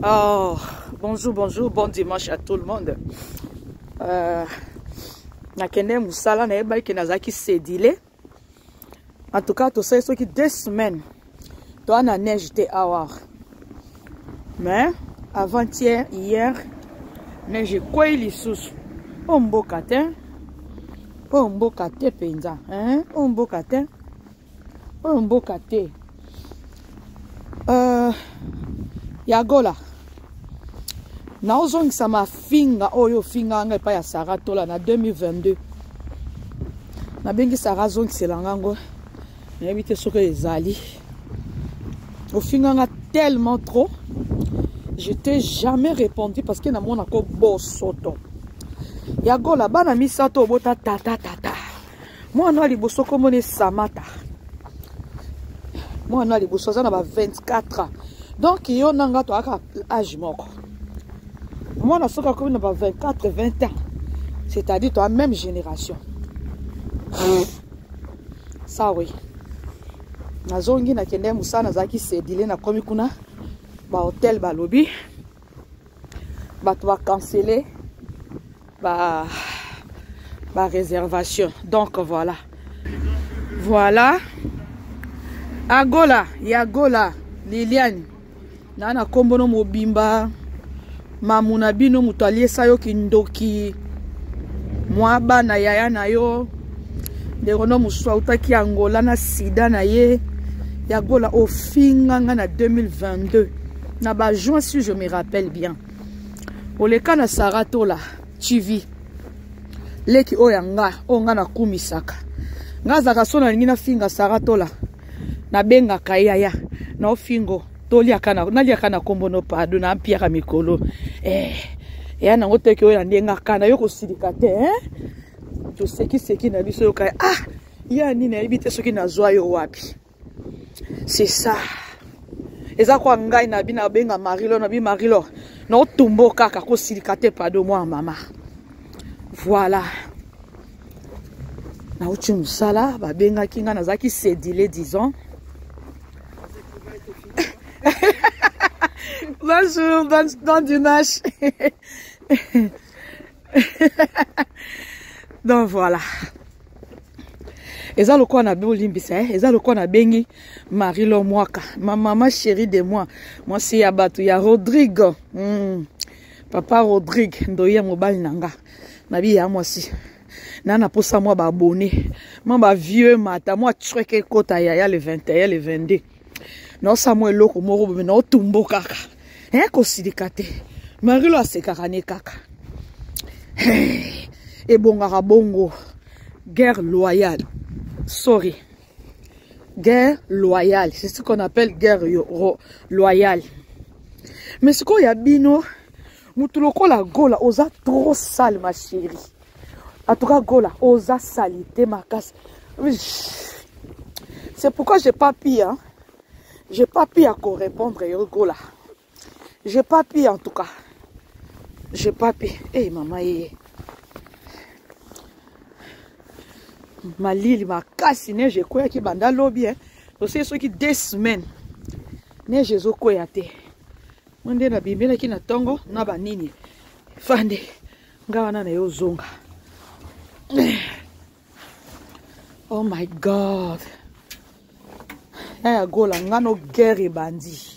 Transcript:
Oh, bonjour, bonjour, bon dimanche à tout le monde. Euh, nakende mosala nayebaki ke nazalaki sedile en tout cas tosali soki deux semaines toa na neige te awa mais avant-hier hier neige ekwei lisusu oyo mboka te oyo mboka te mpenza oyo mboka te oyo mboka te euh, ya gola naozongisa mafinga oyo ofinga nga epai ya sara tola na 2022 nabengi sara azongisela nga ngo nayebi te soki ezali ofinga nga tellement trop je t'ai jamais répondu parce que namonako bosoto ya gola bana misato obota tata tata mwana ya liboso komona esamata mwana ya liboso aza na ba 24 ans donc yo na nga toyaka age moko mwana soki akomi na ba 24 20 ans c'est-à-dire toa même génération ça oui nazongi nakende mosala nazalaki sedile nakomi kuna bahotel balobi bato bacancele ba ba réservation donc voilà voilà agola yagola liliane naa na nkombo no mobimba mamu na bino moto aliesa yo kindoki mwa bana yaya na yo ndeko no mosusu autaki angola na sida na ye ya gola ofinga nga na 2022 na bajuin si je me rappelle bien oleka na sara tola tv leki oyo ya nga oyo nga nakumisaka nga azalaka so nalingi nafinga sara tola nabengaka ye yaya naofingo toliaka naliaka na nkombo no pardon na mpiaka mikolo eh, eya nango teke oyo na ndenge akana yo kosilika te eh? tosekiseki na biso yoka ah ya nini nayebi te soki nazwa yo wapi c'est ça eza kwa ngai na bino abenga marilo na bi marilo naotumbo kaka kosilika te pado mwa mama voilà nauti mosala babengaki ngai nazalaki sedile disons bonjour bon, bon dimanche donc voilà eza lokola na bolimbisa eh? eza lokola nabengi marie lo mwaka ma mama chérie de moi mwasi ya bato ya rodrigue mm. papa rodrigue ndoyi ya mobali na nga nabi ya mwasi na na posa mwa baabone mwa bavieux mata mwa trek ekota yaya le 21 le 22 naosala mwa eloko moko bobe naotumbo kaka eh, kosilika te marilo asekaka ne kaka hey, ebongaka bongo guerre loyale sorry guerre loyale c'est ce qu'on appelle guerre loyale mais sikoyo ya bino motu lokola gola oza trop sale ma chérie en tout cas gola oza salite makasi c'est pourquoi j'ai pas pu hein j'ai pas pu à korépondre yo gola j'ai pas pu en tout cas j'ai pas pu hey mama ye malili makasi neige ekweyaki banda lobi eh. tosali soki deux semaines neige ezokweya te mwa nde nabimelaki na ntongo na banini fande nga wana na yo ozonga oh my god ya ya gola nga no guerre ebandi